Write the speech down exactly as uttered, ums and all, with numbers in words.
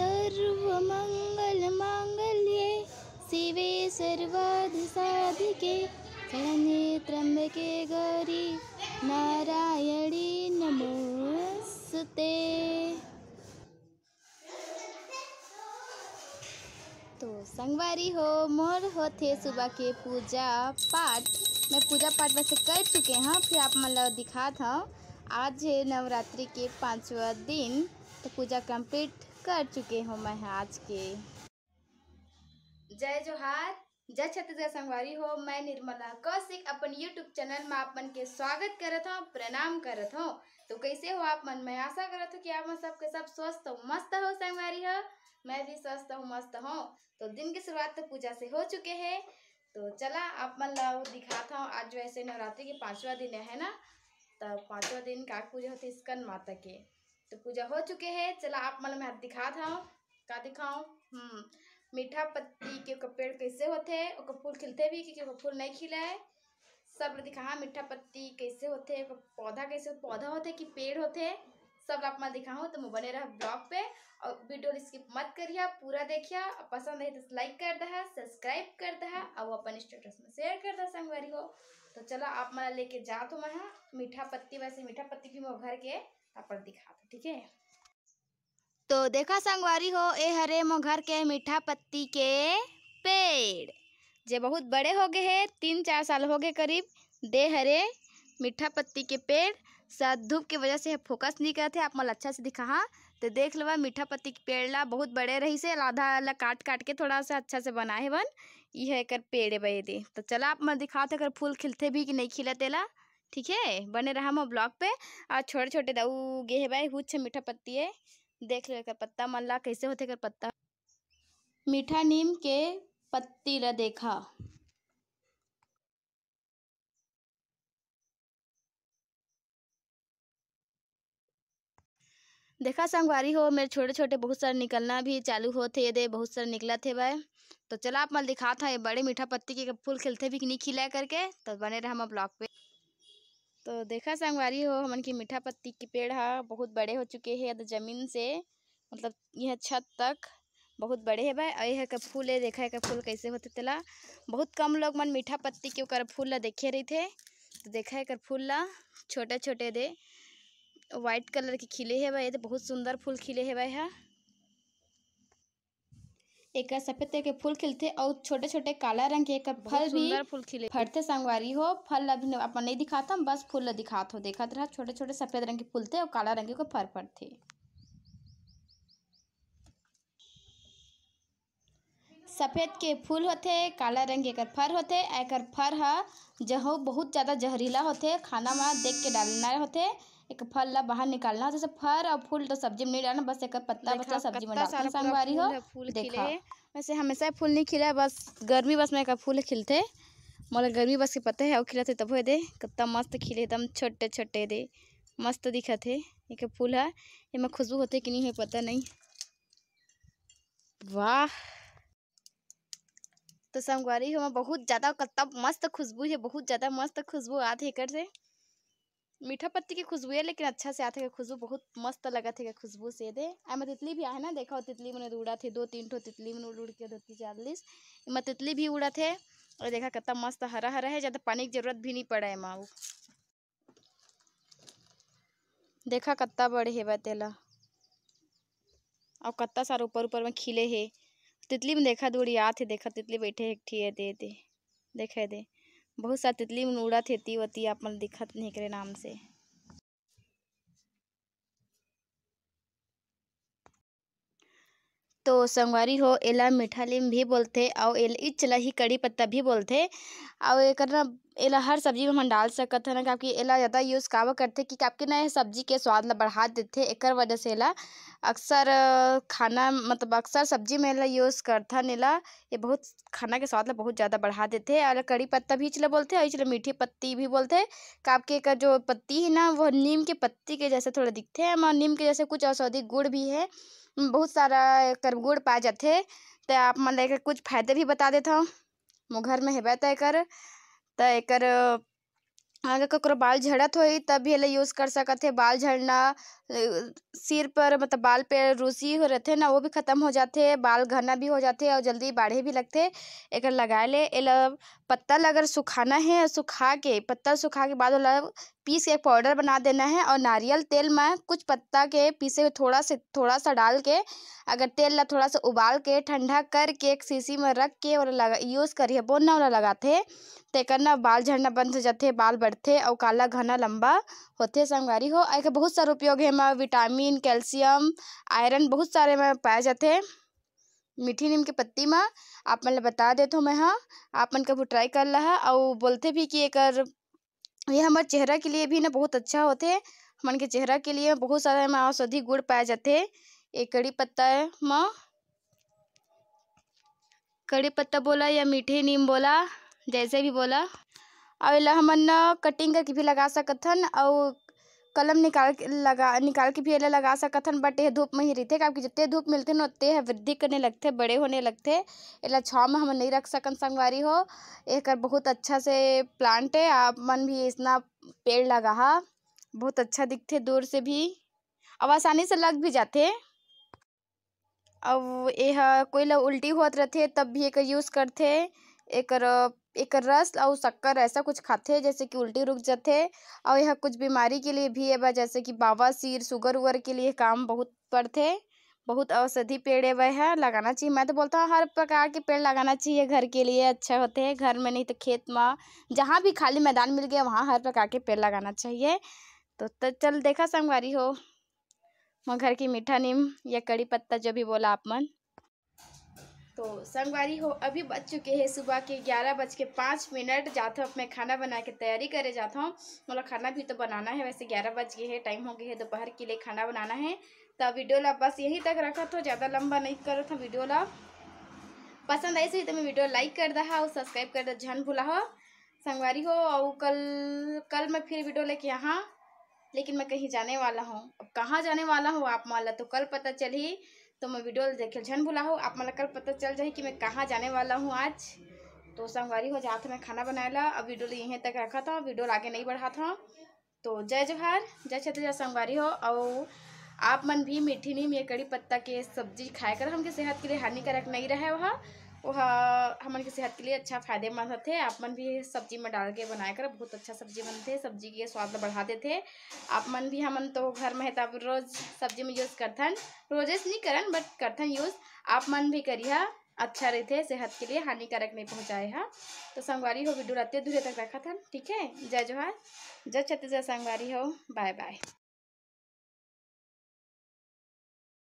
सर्वमंगल मांगल्ये शिवे सर्वार्थ साधिके शरण्ये त्र्यंबके गौरी नारायणी नमोस्तुते। तो संगवारी हो, मोर होथे सुबह के पूजा पाठ। मैं पूजा पाठ वैसे कर चुके हंव, फिर आप मन ला दिखात हंव। आज हे नवरात्रि के पांचवा दिन, तो पूजा complete कर चुके हंव मैं आज के। जय जोहार, जय छत्तीसगढ़ संगवारी हो। मैं निर्मला कौशिक अपन YouTube channel में आप मन के स्वागत करत हंव, प्रणाम करत हंव। तो कैसे हो आप मन? मैं आशा करत हंव कि आप मन सबके सब स्वस्थ हो, मस्त हो संगवारी हो। मैं भी स्वस्थ हंव, मस्त हंव। तो दिन के शुरुआत तो पूजा से हो चुके हे। तो चला आप मन ला वो दिखात हंव। आज वैसे नवरात्रि के पांचवा दिन हे ना, तो पांचवा दिन का पूजा होथे स्कंद माता के। तो पूजा हो चुके हे, चला आप मन ला मैं दिखात हंव। का दिखाऊं? हम्म, मीठा पत्ती के ओकर पेड़ कैसे होथे, ओकर फूल खिलथे भी कि ओकर फूल नहीं खिले, सब ला दिखाहा। मीठा पत्ती कैसे होथे, ओकर पौधा कैसे, पौधा होथे कि पेड़ होथे, सब ला आप मन दिखाहूं। तो मैं बने रहा vlog पे और video skip मत करिहा, पूरा देखिहा। और पसंद आही तो like कर दहा, subscribe कर दहा और अपन status में share कर दहा संगवारी हो। तो चला आप मन ला लेके जात हंव मैं हा मीठा पत्ती। वैसे मीठा पत्ती भी मोर घर के, आप मन ला दिखात हंव, ठीक है। तो देखा संगवारी हो, ए हरे मोर घर के मीठा पत्ती के पेड़, जे बहुत बड़े हो गए हे, तीन चार साल हो गए करीब, दे हरे मीठा पत्ती के पेड़। शायद धूप के वजह से focus नहीं करत हे, आप मन ला अच्छा से दिखाहा। तो देख लेवा, मीठा पत्ती के पेड़ ला बहुत बड़े रहिस हे, आधा ला काट काट के थोड़ा सा अच्छा से बनाए हेवन। ये एकर पेड़ हे भाई दे। तो चला आप मन दिखात हंव, एकर फूल खिलथे भी कि नहीं खिलथे तेला। ठीक है, बने रहा मोर vlog पे। और छोटे छोटे दऊ गे हे भाई, हुच्छ मीठा पत्ती है। देख लो एकर पत्ता मन ला कैसे होथे एकर पत्ता। मीठा नीम के पत्ती ला देखा। देखा संगवारी हो, मेर छोटे छोटे बहुत सारा निकलना भी चालू होत हे, ये दे बहुत सारा निकलत हे भाई। तो चला आप मन दिखात हंव, ये बड़े मीठा पत्ती के फूल खिलथे भी कि नहीं खिले करके, तो बने रहा मोर vlog पे। तो देखा संगवारी हो, हमन के मीठा पत्ती के पेड़ हा बहुत बड़े हो चुके हे, अद जमीन से, मतलब यह छत तक बहुत बड़े हे भाई। और यह के फूल हे, देखा एकर फूल कैसे होथे तेला। बहुत कम लोग मन मीठा पत्ती के ओकर फूल ला देखे रहिथे। तो देखा एकर फूल ला, छोटे छोटे दे white colour के खिले हे भाई, ये तो बहुत सुंदर फूल खिले हे भाई हा। एकर सफेद कलर के फूल खिलथे अउ छोटे-छोटे काला रंग के एकर बहुत फल भी सुंदर फूल खिले। फरथे संगवारी हो। फल ला अभी अपन नइ दिखात हन, बस फूल ला दिखात हो। देखत रहा, छोटे-छोटे सफेद रंग के फूलथे अउ काला रंग के ओकर फर फरथे। सफेद के फूल होथे, काला रंग के एकर फर होथे। एकर फर ह जहू बहुत ज्यादा जहरीला होथे, खाना म देख के डालना होथे। एक फल ला बाहर निकालना होथे। जैसे फर अउ फूल तो सब्जी में नहीं डालना, बस एकर पत्ता बस देखा, ला सब्जी में कत्ता डालना सारा पूरा संगवारी हो। फूल ह, फूल देखा। खिले। वैसे हमेशा फूल नहीं खिले, बस गर्मी बस में एकर फूल खिलथे। मोला गर्मी बस के पता है, अउ खिलथे तभो दे, कत्ता मस्त खिले, एकदम छोटे छोटे दे, मस्त दिखत हे। एकर फूल ह, एमा खुशबू होथे कि नहीं होय पता नहीं। वाह, तो संगवारी हो, बहुत ज्यादा कत्ता मस्त खुशबू हे, बहुत ज्यादा मस्त खुशबू आत हे एकर से। मीठा पत्ती के खुशबू हे, लेकिन अच्छा से आत हे खुशबू, बहुत मस्त लगत हे खुशबू से। दे, एमा तितली भी आहे ना, देखा, तितली मन उड़त हे, दो तीन ठो तितली मन उड़ उड़ के धरती चाल दिस। एमा तितली भी उड़त हे, अउ देखा, कत्ता मस्त हरा हरा हे, ज्यादा पानी के जरूरत भी नहीं पड़े एमा। देखा कत्ता बड़े हेवय तेला, अउ कत्ता सारा ऊपर ऊपर में खिले हे। तितली में देखा, दे उड़ियात हे, देखा तितली बैठे हे एक ठी, ए दे, दे, देखे दे, बहुत सारा तितली मन उड़त हे, ती वती आप मन दिखत नहीं एकरे नाम से। तो संगवारी हो, एला मीठा लीम भी बोलथे, अउ एल-, इच ला ही कड़ी पत्ता भी बोलथे। अउ एकर ना, एला हर सब्जी में हमन डाल सकत हन, काकि एला ज़्यादा use काबर करथे कि काकि ना, ये सब्जी के स्वाद ला बढ़ा देथे, एकर वजह से एला अक्सर, अ, खाना, मतलब अक्सर सब्जी में एला use करथन एला। ये बहुत खाना के स्वाद ला बहुत ज़्यादा बढ़ा देथे। अउ एला कड़ी पत्ता भी इच ला बोलथे, अउ इच ला मीठी पत्ती भी बोलथे, काकि एकर जो पत्ती हे ना, वो नीम के पत्ती के जैसे थोड़ा दिखथे, एमा नीम के जैसे कुछ औषधि गुण भी हे। बहुत सारा एकर गुण पाए जाथे। त आप मन ला एकर कुछ फायदे भी बता देथव। मोर घर में हेबे त एकर, त एकर अगर ककरो बाल झड़त होही, तब भी एला use कर सकत हे। बाल झड़ना, अ, सिर पर, मतलब, बाल पे रूसी हो रथे ना, वो भी खत्म हो जाथे, बाल घना भी हो जाथे और जल्दी बाढ़े भी लगथे। एकर लगाए ले, एला, पत्ता ला अगर सुखाना हे, सुखा के, पत्ता सुखा के बाद ओला पीस के एक powder बना देना हे और नारियल तेल में कुछ पत्ता के पीसे हुए थोड़ा से, थोड़ा सा डाल के, अगर तेल ला थोड़ा सा उबाल के, ठंडा करके एक शीशी में रख के ओला लगा, use करिहबो ना, ओला लगाथे, तेकर ना बाल झड़ना बंद हो जाथे, बाल बढ़थे अउ काला घना लंबा होथे संगवारी हो। एकर बहुत सारा उपयोग हे, एमा vitamin, calcium, iron बहुत सारे में पाए जाथे। मीठी नीम के पत्ती में आप मन ल बता देथों मैं ह, आप मन कभू try कर लहा। अउ बोलथे भी कि एकर, ये हमर चेहरा के लिए भी ना बहुत अच्छा होथे। हमन के चेहरा के लिए बहुत सारा एमा औषधि गुण पाए जाथे। ये कड़ी पत्ता म, कड़ी पत्ता बोला या मीठे नीम बोला, जैसे भी बोला। अउ एला हमन न cutting करके भी लगा सकत हन, अउ कलम निकाल के लगा, निकाल के भी एला लगा सकत हन, but ये धूप में ही रहिथे, काबर कि जितने धूप मिलथे न, ओतने ह वृद्धि करने लगथे, बड़े होने लगथे। एला छाँव में हमन नहीं रख सकन संगवारी हो। एकर बहुत अच्छा से plant है, आप मन भी इसना पेड़ लगाहा, बहुत अच्छा दिखथे दूर से भी, अउ आसानी से लग भी जाथे। अउ एह कोई ल उल्टी होत रथे, तब भी एकर use करथे। एकर, एकर रस अउ शक्कर ऐसा कुछ खाथे, जैसे कि उल्टी रुक जाथे। अउ एह कुछ बीमारी के लिए भी एबर, जैसे कि बवासीर, sugar उगर के लिए काम बहुत पड़थे। बहुत औषधि पेड़ एबर ह, लगाना चाहिए। मैं तो बोलता हूँ, हर प्रकार के पेड़ लगाना चाहिए, घर के लिए अच्छा होथे। घर में नहीं तो खेत में, जहाँ भी खाली मैदान मिल गया, वहाँ हर प्रकार के पेड़ लगाना चाहिए। तो, तो चल देखा संगवारी हो, मोर घर की मीठा नीम या कड़ी पत्ता, जो भी बोला आप मन। तो संगवारी हो, अभी बज चुके हैं सुबह के ग्यारह बज के पाँच मिनट। जात हूँ, अब मैं खाना बना के तैयारी करे जात हूँ। मोला खाना भी तो बनाना है, वैसे ग्यारह बज गए हैं, time हो गए है दोपहर के लिए खाना बनाना है। तो video ला बस यहीं तक रखत हो, ज़्यादा लंबा नहीं करत हूँ video ला। पसंद आइस होही तो मैं video like कर दहा और subscribe कर दहा झन भुलाहा संगवारी हो। और कल, कल मैं फिर video लेके आहा, लेकिन मैं कहीं जाने वाला हूँ। अब कहाँ जाने वाला हूँ, आप मन ला तो कल पता चलही। तो मैं video ला देखे झन भुलाहा, आप मन ला कल पता चल जाही कि मैं कहाँ जाने वाला हूँ आज। तो संगवारी हो, जात हूँ मैं खाना बनाए ला। अब video ला यहीं तक रखत हूँ, video ला आगे नहीं बढ़ात हूँ। तो जय जोहार, जय छत्तीसगढ़ संगवारी हो। अउ आप मन भी मीठी नीम या कड़ी पत्ता के सब्जी खाए कर, हमके सेहत के लिए हानिकारक नहीं रहे। वह, वह हमन के सेहत के लिए अच्छा फायदेमंद होथे। आप मन भी सब्जी में डाल के बनाए कर, बहुत अच्छा सब्जी बनथे, सब्जी के स्वाद ला बढ़ा देथे। आप मन भी, हमन तो घर में है, तब रोज सब्जी में use करथन, रोजेस नहीं करन, but करथन use। आप मन भी करिहा, अच्छा रहिथे, सेहत के लिए हानिकारक नहीं पहुँचाए हा। तो संगवारी हो, video ला अत्ते दूर तक रखत हन, ठीक है। जय जोहार, जय छत्तीसगढ़ संगवारी हो, bye bye।